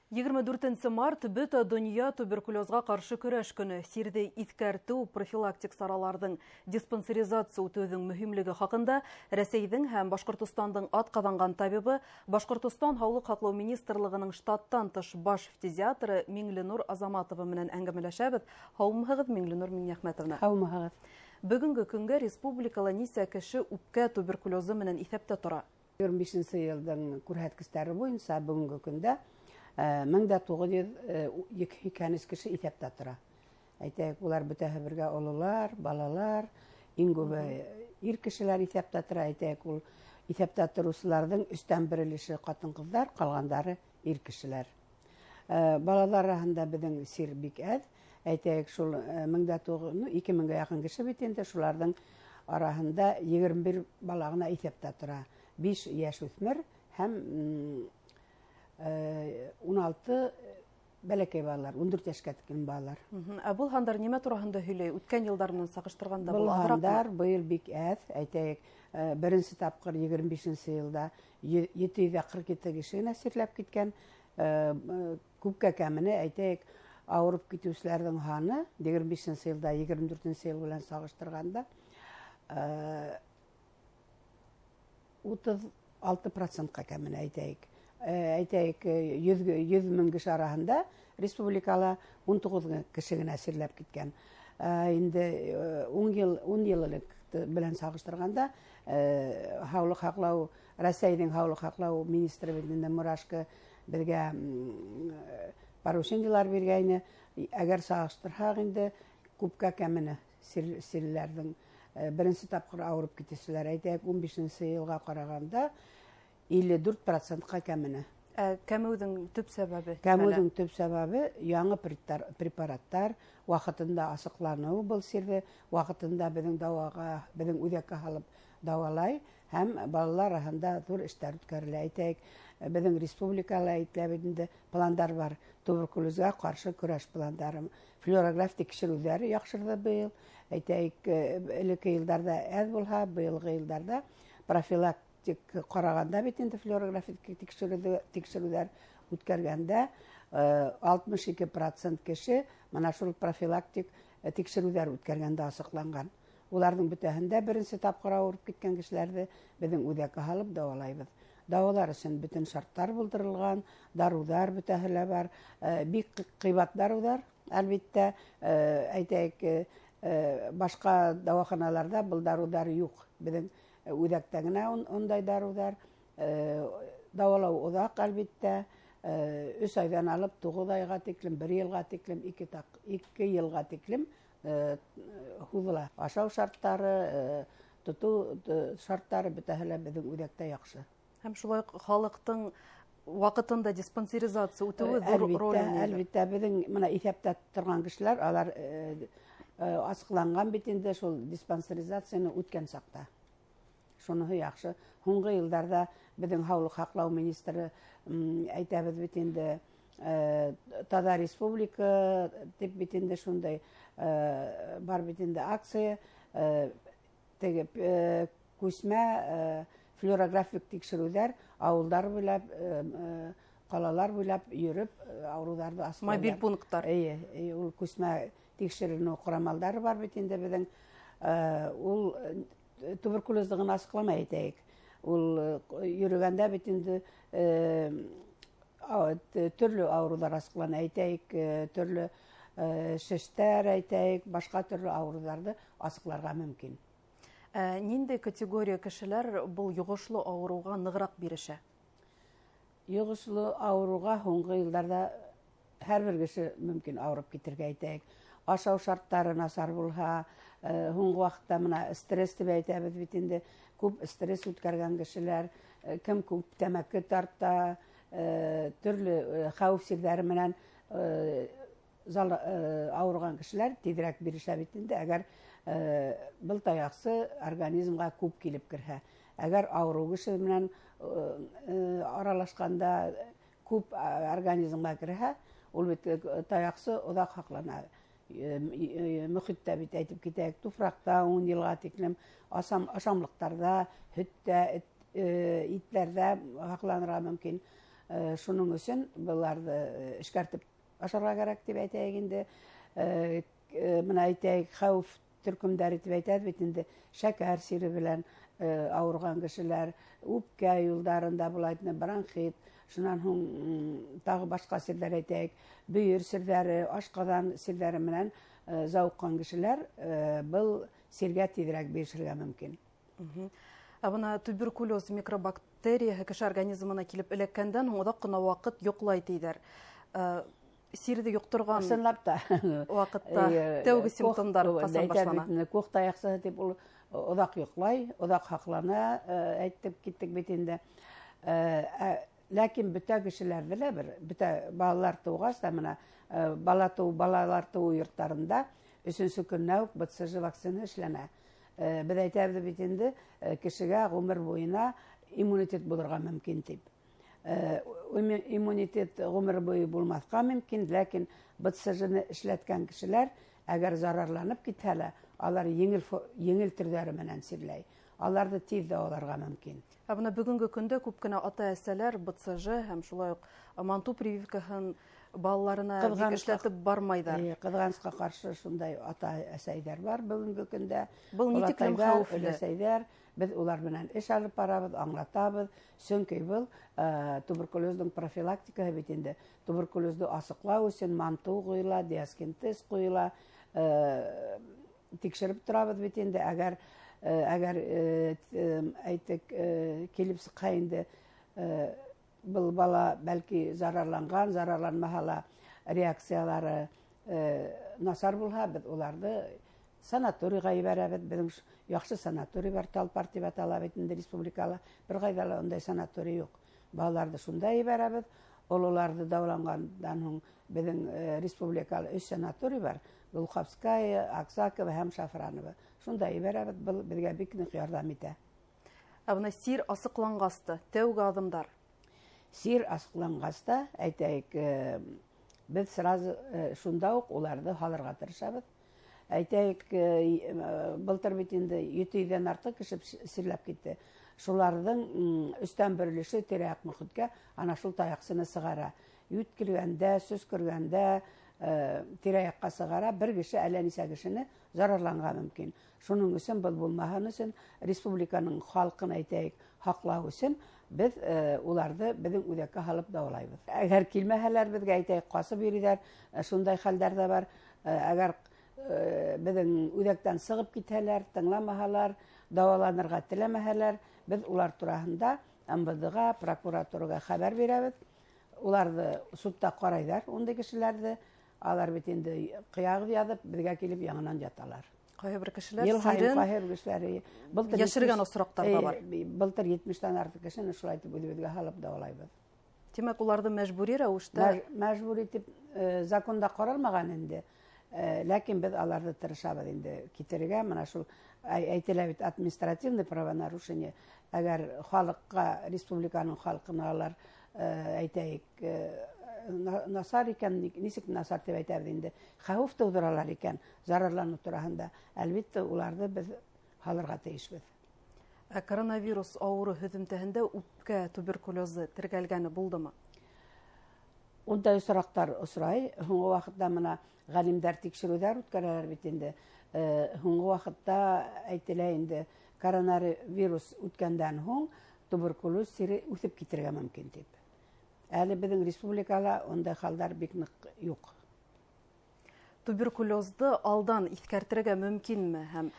24 март бөтә донъя туберкулезға ҡаршы көрәш көнө. Сирҙе иҫкәртеү, профилактик сараларҙың, диспансеризация үтеүҙең мөһимлеге хаҡында Рәсәйҙең һәм Башҡортостандың атҡаҙанған табибы, Башҡортостан Һаулыҡ һаҡлау министрлығының штаттан тыш баш фтизиатры Миңленур Азаматова менән әңгәмәләшәбеҙ. Һаумыһығыҙ, Миңленур Миңнәхмәтовна? Һаумыһығыҙ. Бөгөнгө көнгә республикала нисә кеше үпкә туберкулезы менән иҫәптә тора? 25 йылдың күрһәткестәре буйынса бөгөнгө көндә 1983 кеше иҫәптә тора. Әйтәйек, улар бөтәһе бергә ололар, балалар, иң күбе ир кешеләр иҫәптә тора. Әйтәйек, ул иҫәптә тороусыларҙың өстән бер өлөшө ҡатын-ҡыҙҙар, ҡалғандары ир кешеләр. Балалар араһында беҙҙең сир бик әҙ. Әйтәйек, шул мең дә туғыҙ, ну, ике меңгә яҡын кеше бит инде, шуларҙың араһында 21 бала ғына иҫәптә тора. 5 йәш үҫмер һәм 16 бәләкәй балалар, 14 йәшкә тиклем балалар. Ә был һандар нимә тураһында һөйләй? Үткән йылдар менән сағыштырғанда Был был аҙыраҡмы? һандар быйыл бик әҙ. Әйтәйек, беренсе тапҡыр 25 йылда 747 кеше генә сирләп киткән. Күпкә кәмене, әйтәйек, ауырып китеүселәрҙең һаны 25 йылда 24 йыл белән сағыштырғанда, 36 процентҡа кәмене, әйтәйек. Әйтәйек, йөҙ мең кеше араһында республикала 19 кеше генә сирләп киткән. Инде 10 йыл элек белән сағыштырғанда, һаулыҡ һаҡлау, Рәсәйҙең һаулыҡ һаҡлау министры бит инде Мурашко беҙгә поручениелар биргәйне. Әгәр сағыштырһаҡ инде, күпкә кәмене сирләрҙең, беренсе тапҡыр ауырып китеүселәр, әйтәйек, 15 йылға ҡарағанда 54 процентҡа кәмене. Ә кәмеүҙең төп сәбәбе? Кәмеүҙең төп сәбәбе яңы препараттар, ваҡытында асыҡланыу был сирҙе, ваҡытында беҙҙең дауаға, беҙҙең үҙәккә һалып дауалай һәм балалар араһында ҙур эштәр үткәрелә. Әйтәйек, беҙҙең республикала әйтелә бит инде, пландар бар, туберкулезға ҡаршы көрәш пландары. Флюорограф тикшереүҙәре яҡшырҙы быйыл. Әйтәйек, элекке йылдарҙа әҙ булһа, быйылғы йылдарҙа профилактик ҡарағанда бит инде флюорографик тикшереүҙәр үткәргәндә, 62 процент кеше мына шул профилактик тикшереүҙәр үткәргәндә асыҡланған. Уларҙың бөтәһендә беренсе тапҡыр ауырып киткән кешеләрҙе беҙҙең үҙәккә һалып дауалайбыҙ. Дауалар өсөн бөтөн шарттар булдырылған, дарыуҙар бөтәһе лә бар. Бик ҡыйбат дарыуҙар, әлбиттә, әйтәйек, башҡа дауаханаларҙа был дарыуҙар юҡ. Беҙҙең үҙәктә генә ундай дарыуҙар. Дауалау оҙаҡ, әлбиттә, 3 айҙан алып 9 айға тиклем, 1 йылға тиклем, 2 йылға тиклем һуҙыла. Ашау шарттары, тотоу шарттары бөтәһе лә беҙҙең үҙәктә яҡшы. Һәм шулай уҡ халыҡтың ваҡытында диспансеризация үтеүе ҙур роль уйнай. Әлбиттә, беҙҙең мына иҫәптә торған кешеләр, алар асыҡланған бит инде шул диспансеризацияны үткән саҡта. Шуныһы яҡшы. Һуңғы йылдарҙа беҙҙең һаулыҡ һаҡлау министры, әйтәбеҙ бит инде, таҙа республика тип бит инде шундай бар бит инде акция, теге күсмә флюорографик тикшереүҙәр ауылдар буйлап, ҡалалар буйлап йөрөп, ауырыуҙарҙы асыҡлайҙар. Мобиль пункттар. Эйе, эйе, ул күсмә тикшеренеү ҡорамалдары бар бит инде беҙҙең. Ул туберкулезды ғына асыҡламай, әйтәйек. Ул йөрөгәндә бит инде төрлө ауырыуҙар асыҡлана, әйтәйек, төрлө шештәр, әйтәйек, башҡа төрлө ауырыуҙарҙы асыҡларға мөмкин. Ниндәй категория кешеләр был йоғошло ауырыуға нығыраҡ бирешә? Йоғошло ауырыуға һуңғы йылдарҙа һәр бер кеше мөмкин ауырып китергә, әйтәйек. Ашау шарттары насар булһа, һуңғы ваҡытта мына стресс тип әйтәбеҙ бит инде, күп стресс үткәргән кешеләр, кем күп тәмәке тарта, төрлө хәүеф сирҙәре менән ауырған кешеләр тиҙерәк бирешә бит инде, әгәр был таяҡсы организмға күп килеп керһә. Әгәр ауырыу кеше менән аралашҡанда күп организмға керһә, ул бит таяҡсы оҙаҡ һаҡлана. Мөхиттә бит әйтеп китәйек, туфраҡта 10 йылға тиклем, ашамлыҡтарҙа, һөттә, итләрҙә һаҡланырға мөмкин. Шуның өсөн быларҙы эшкәртеп ашарға кәрәк тип әйтәйек инде. Бына әйтәйек, хәүеф төркөмдәре тип әйтәбеҙ бит инде, шәкәр сире белән ауырған кешеләр, үпкә юлдарында була инде, бронхит, шунан һуң тағы башҡа сирҙәр әйтәйек, бөйөр сирҙәре, ашҡаҙан сирҙәре менән зауыҡҡан кешеләр был сиргә тиҙерәк бирешергә мөмкин. Ә бына туберкулез микробактерияһы кеше организмына килеп эләккәндән һуң оҙаҡ ҡына ваҡыт йоҡлай тиҙәр. Сирҙе йоҡторған Ысынлап та. ваҡытта тәүге симптомдар ҡасан башлана? Кох таяҡсыһы тип ул оҙаҡ йоҡлай, оҙаҡ һаҡлана, әйтеп киттек бит инде. Ләкин бөтә кешеләрҙе лә бер, бөтә балалар тыуғас та бына балалар тыуыу йорттарында өсөнсө көнөнә үк БЦЖ вакцина эшләнә. Беҙ әйтәбеҙ бит инде, кешегә ғүмер буйына иммунитет булырға мөмкин тип. Иммунитет ғүмер буйы булмаҫҡа мөмкин, ләкин БЦЖ-ны эшләткән кешеләр әгәр зарарланып китһә лә, алар еңел төрҙәре менән сирләй. Аларҙы тиҙ дауаларға мөмкин. Ә бына бөгөнгө көндә күп кенә ата-әсәләр БЦЖ һәм шулай уҡ манту прививкаһын балаларына бик эшләтеп бармайҙар. Ҡыҙғанысҡа ҡаршы шундай ата-әсәйҙәр бар бөгөнгө көндә. Был ни тиклем Олатайҙар, хәүефле? өләсәйҙәр, беҙ улар менән эш алып барабыҙ, аңлатабыҙ. Сөнки был туберкулездың профилактикаһы бит инде. Туберкулезды асыҡлау өсөн манту ҡуйыла, диаскин тест ҡуйыла, тикшереп торабыҙ бит инде. Әгәр әйтек, килеп сыҡһа инде, был бала бәлки зарарланған, зарарланмаһа ла реакциялары насар булһа, беҙ уларҙы санаторийға ебәрәбеҙ. Беҙҙең яҡшы санаторий бар, Талпар тип атала бит инде республикала. Бер ҡайҙа ла ундай санаторий юҡ. Балаларҙы шунда ебәрәбеҙ. Ололарҙы дауаланғандан һуң беҙҙең республикала 3 санаторий бар. Глуховская, Аксакова һәм Шафранова. Шунда ебәрәбеҙ, был беҙгә бик ныҡ ярҙам итә. Ә бына сир асыҡланғас та, тәүге аҙымдар? Сир асыҡланғас та, әйтәйек, беҙ сразу шунда уҡ уларҙы һалырға тырышабыҙ. Әйтәйек, былтыр бит инде ете йөҙҙән артыҡ кеше сирләп китте. Шуларҙың өстән бер өлөшө тирә-яҡ мөхиткә ана шул таяҡсыны сығара. Йүткергәндә, сөскөргәндә тирә-яҡҡа сығара, бер кеше әллә нисә кешене зарарланға мөмкин. Шуның өсөн был булмаһын өсөн республиканың халҡын әйтәйек, һаҡлау өсөн беҙ уларҙы беҙҙең үҙәккә һалып дауалайбыҙ. Әгәр килмәһәләр беҙгә әйтәйек, ҡасып йөрөйҙәр, шундай хәлдәр ҙә бар. Әгәр беҙҙең үҙәктән сығып китһәләр, тыңламаһалар, дауаланырға теләмәһәләр, беҙ улар тураһында М В Д-ға, прокуратураға хәбәр бирәбеҙ. Уларҙы судта ҡарайҙар, ундай кешеләрҙе. Алар бит инде ҡыяғыҙ яҙып, беҙгә килеп яңынан яталар. Ҡайһы бер кешеләр Йыл һайын сирен ҡайһы бер кешеләр, былтыр йәшергән осраҡтар ҙа бар. Былтыр етмештән артыҡ кешене шулай итеп үҙебеҙгә һалып дауалайбыҙ. Тимәк, уларҙы мәжбүри рәүештә Мәжбүр итеп законда ҡаралмаған инде. Ләкин беҙ аларҙы тырышабыҙ инде китерергә. Мына шул әйтелә бит административный правонарушение. Әгәр халыҡҡа, республиканың халҡына алар әйтәйек насар икән, нисек насар тип әйтәбеҙ инде, хәүеф тыуҙыралар икән, зарарланыу тураһында, әлбиттә, уларҙы беҙ һалырға тейешбеҙ. Ә коронавирус ауырыу һөҙөмтәһендә үпкә туберкулезы теркәлгәне булдымы? Ундай осраҡтар осрай. Һуңғы ваҡытта мына ғалимдар тикшереүҙәр үткәрәләр бит инде. Һуңғы ваҡытта әйтелә инде, коронавирус үткәндән һуң туберкулез сире үҫеп китергә мөмкин тип. Әле беҙҙең республикала ундай хәлдәр бик ныҡ юҡ. Туберкулезды алдан иҫкәртергә мөмкинме һәм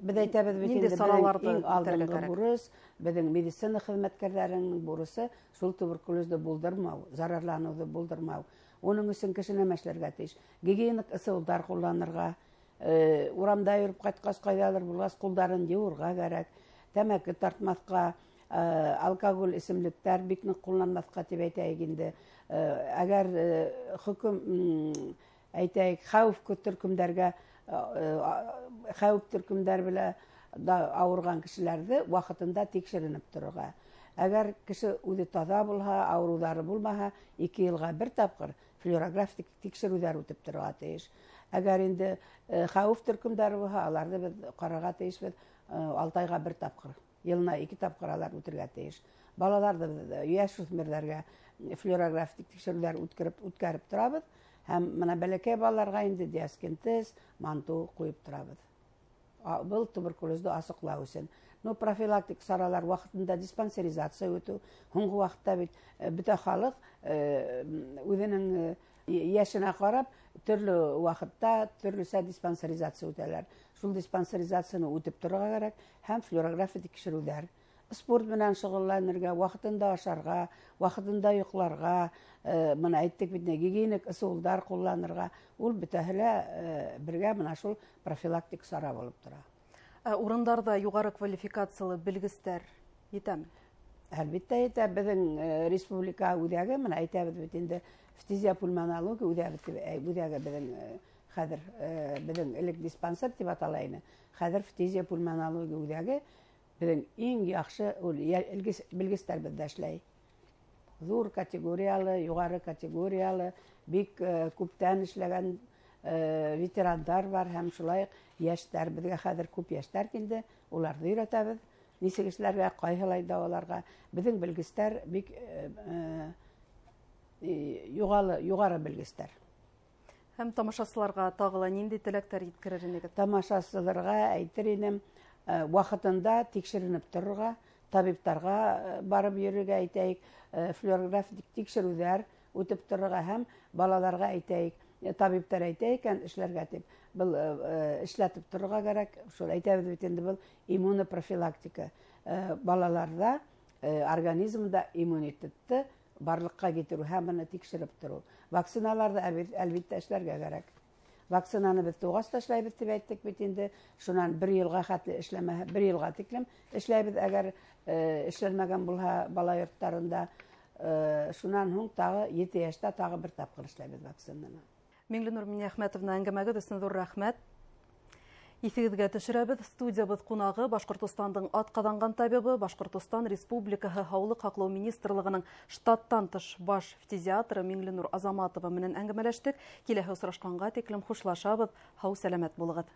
Беҙ әйтәбеҙ бит ниндәй инде, беҙҙең сараларҙы иң үтәргә алдынғы кәрәк? бурыс, беҙҙең медицина хеҙмәткәрҙәренең бурысы шул туберкулезды булдырмау, зарарланыуҙы булдырмау. Уның өсөн кеше нәмә эшләргә тейеш? Гигиеник ысулдар ҡулланырға, урамда йөрөп ҡайтҡас, ҡайҙалыр булғас, ҡулдарын йыуырға кәрәк, тәмәке тартмаҫҡа, алкоголь эсемлектәр бик ныҡ ҡулланмаҫҡа тип әйтәйек инде. Әгәр хөкөм, әйтәйек, хәүеф төркөмдәргә, хәүеф төркөмдәр белән да ауырған кешеләрҙе ваҡытында тикшеренеп торорға. Әгәр кеше үҙе таҙа булһа, ауырыуҙары булмаһа, 2 йылға бер тапҡыр флюорографик тикшереүҙәр үтеп торорға тейеш. Әгәр инде хәүеф төркөмдәре булһа, аларҙы беҙ ҡарарға тейешбеҙ, 6 айға бер тапҡыр, йылына 2 тапҡыр алар үтергә тейеш. Балаларҙы беҙ йәш үҫмерҙәргә флюорографик тикшереүҙәр үткәреп торабыҙ. Һәм бына бәләкәй балаларға инде диаскин-тест, манту ҡуйып торабыҙ. Был туберкулезды асыҡлау өсөн. Ну, профилактик саралар ваҡытында диспансеризация үтеү. Һуңғы ваҡытта бит бөтә халыҡ үҙенең йәшенә ҡарап төрлө ваҡытта төрлөсә диспансеризация үтәләр. Шул диспансеризацияны үтеп торорға кәрәк һәм флюорография тикшереүҙәр. Спорт менән шөғөлләнергә, ваҡытында ашарға, ваҡытында йоҡларға, бына әйттек бит, гигиеник ысулдар ҡулланырға. Ул бөтәһе лә бергә бына шул профилактик сара булып тора. Урындарҙа юғары квалификациялы белгестәр етәме? Әлбиттә етә. Беҙҙең республика үҙәге, бына әйтәбеҙ бит инде, фтизиопульмонология үҙәге тип, үҙәге беҙҙең хәҙер, беҙҙең элек диспансер тип атала ине. Хәҙер фтизиопульмонология үҙәге беҙҙең иң яҡшы ул белгестәр беҙҙә эшләй. Ҙур категориялы, юғары категориялы, бик күптән эшләгән ветерандар бар һәм шулай уҡ йәштәр. Беҙгә хәҙер күп йәштәр килде, уларҙы өйрәтәбеҙ. Нисек эшләргә, ҡайһылай дауаларға. Беҙҙең белгестәр бик юғары белгестәр. Һәм тамашасыларға тағы ла ниндәй теләктәр еткерер инегеҙ? Тамашасыларға әйтер инем, ваҡытында тикшеренеп торорға, табиптарға барып йөрөргә әйтәйек, флюорографик тикшереүҙәр үтеп торорға һәм балаларға әйтәйек, табиптар әйтә икән эшләргә тип, был эшләтеп торорға кәрәк. Шул әйтәбеҙ бит инде, был иммунопрофилактика. Балаларҙа организмда иммунитетты барлыҡҡа килтереү һәм быны тикшереп тороу. Вакциналарҙы әлбиттә эшләргә кәрәк. Вакцинаны беҙ тыуғас та эшләйбеҙ тип әйттек бит инде. Шунан бер йылға хәтле эшләмәһә, бер йылға тиклем эшләйбеҙ, әгәр эшләнмәгән булһа бала йорттарында. Шунан һуң тағы 7 йәштә тағы бер тапҡыр эшләйбеҙ вакцинаны. Миңленур Миннеәхмәтовна, әңгәмәгеҙ өсөн ҙур рәхмәт. Иҫегеҙгә төшөрәбеҙ, студиябыҙ ҡунағы Башҡортостандың атҡаҙанған табибы, Башҡортостан Республикаһы Һаулыҡ һаҡлау министрлығының штаттан тыш баш фтизиатры Миңленур Азаматова менән әңгәмәләштек. Киләһе осрашҡанға тиклем хушлашабыҙ. Һау сәләмәт булығыҙ.